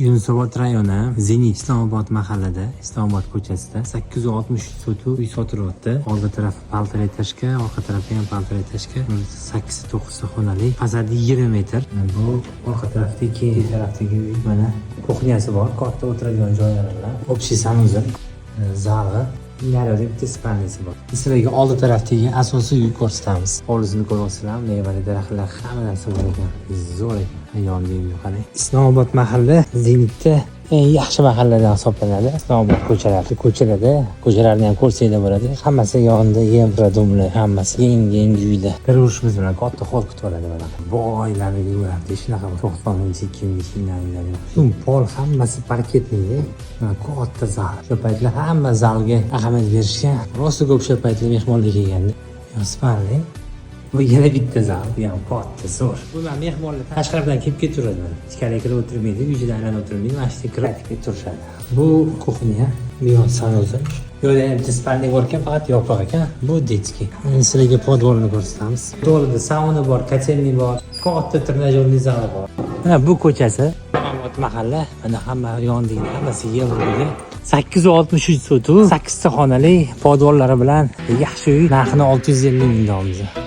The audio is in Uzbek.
Yunusobod rayoni, Zenit Islomobod mahallada, Islomobod ko'chasida 863 sotuv uy sotilyapti. Oldi tarafi полтора этажка, orqa tarafi ham полтора этажка. 8 9 xonali, fasadi 20 metr. Bu orqa tarafdagi, tarafdagi uy, mana кухня si bor, katta o'tiradigan joylari bilan. Общий санузел, zali, naryoqda bitta спальня si bor. Sizlarga oldi tarafdagi asosiy uy ko'rsatamiz. Hovlisini ko'ryapsizlar, mevali daraxtlar, hamma narsa bor ekan. Zo'r ekan. Yondagi uy qarang. Islomobod mahalla Zenitda eng yaxshi mahalladan hisoblanadi. Islomobod ko'chalari. Ko'chalarda, ko'chalarni ham ko'rsanglar bo'ladi. Hammasi yonida евродом lar, hammasi yangi yangi uylar. Kiraverishimiz bilan katta hol kutib oladi mana. Boylarni uylarida shunaqa 90 2000 uylar. Butun pol hammasi паркетный. Mana katta zal. O'sha paytlar hamma zalga ahamiyat berishgan. Rosa ko'p o'sha paytlar mehmonlar kelganda. Спальня. Bu yana bitta zal, bu ham katta, zo'r. Bu mana mehmonlar tashqaridan kelib ketaveradi mana. Ichkariga kirib o'tirmaydi, uy ichida aylanib o'tirmaydi, mana shu yerga kirib qaytib turishadi. Bu кухня, bu yoq санузел. Bu yerda ham bitta спальня bor ekan, faqat yopiq ekan. Bu детский. Endi sizlarga подвал ni ko'rsatamiz. Подвал ida sauna bor, котельный bor, katta тренажёрный zali bor. Mana bu ko'chasi, Islomobod mahalla, mana hamma yonidagi hammasi yevroga. 863 sotuv, 8 ta xonali, подвал lari bilan yaxshi uy, narxini 650 ming deyapmiz.